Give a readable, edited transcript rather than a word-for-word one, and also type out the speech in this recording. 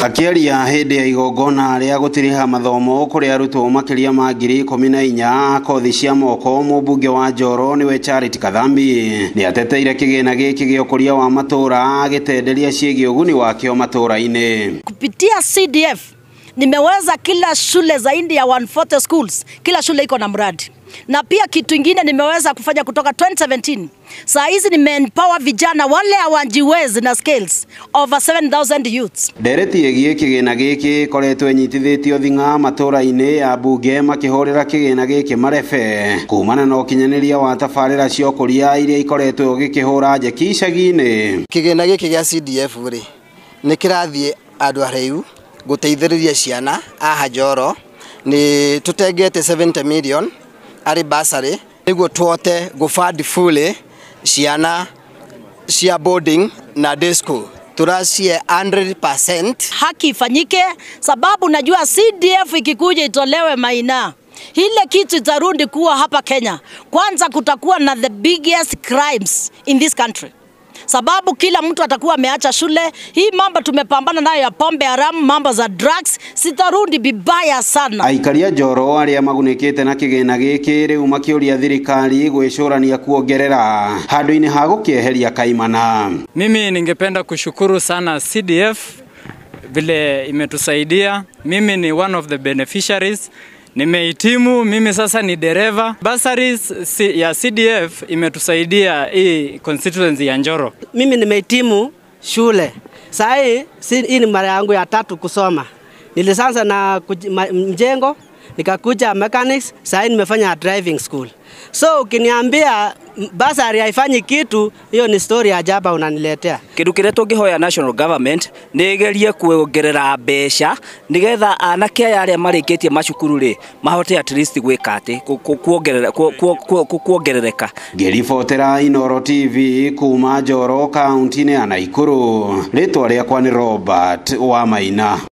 Akĩaria hĩndĩ ya igongona rĩa gũtiriha mathomo kũrĩ arutwo makĩria ma 14,000 kothi cia moko, mũmbunge wa Njoro nĩwe Charity Kathambi nĩateteire kĩgĩna gĩkĩ gĩa ũkũria wa matũra agĩtenderia ciĩgiĩ ũguni wakĩo matũra-inĩ. Kupitia CDF nimeweza kila shule zaidi ya 140 schools, kila shule iko na mradi. Na pia kitu ingine nimeweza kufanya kutoka 2017. Saa hizi nime-empower vijana wale hawajiwezi na skills over 7,000 youths. Ndereti ĩgiĩ kĩgĩna gĩkĩ ĩkoretwo ĩnyitithĩtio thing'a matũra-inĩ ya mbunge makĩhũrĩra kĩgĩna gĩkĩ marebe kumana na ũkinyanĩria wa tabarĩra cia ũkũria iria ikoretwo gĩkĩhũra njeki icagi-inĩ. Kĩgĩna gĩkĩ gĩa CDF rĩ nĩ kĩrathiĩ andũ araihu gũteithĩrĩria ciana aha Njoro, nĩ tũtengete 70 million arĩ bursary nĩguo tũhote gũfund fully ciana cia boarding na day school, tũracie 100%. Haki ifanyike, sababu najua CDF ikikuja itolewe Maina, ile kitu itarudi kuwa hapa Kenya. Kwanza kutakuwa na the biggest crimes in this country, sababu kila mtu atakuwa ameacha shule. Hii mambo tumepambana nayo ya pombe haramu, mambo za drugs, sitarudi vibaya sana. Aikaria Njoro arĩa magunĩkĩte na kĩgĩna gĩkĩ rĩu makĩũria thirikari gwĩcũrania kuongerera handũ-inĩ ha gũkĩeheria kaimana. Mimi ningependa kushukuru sana CDF vile imetusaidia. Mimi ni one of the beneficiaries. Nimehitimu, mimi sasa ni dereva. Bursaries ya CDF imetusaidia hii constituency ya Njoro. Mimi nimehitimu shule. Saa hii ni mara yangu ya tatu kusoma. Nilianza na mjengo, nikakuja mechanics, saa hii nimefanya driving school. So ukiniambia bursary haifanyi kitu, hiyo ni story ajaba unaniletea. Kindu kiria tungihoya national government ni igerie kuongerera mbeca nigetha anake aya aria marikitie macukuru ri mahote at least gwika ati kuongerereka. Ngĩribotera Inooro TV kuma Njoro kaunti-inĩ ya Nakuru, rĩtwa rĩakwa nĩ Robert Wamaina.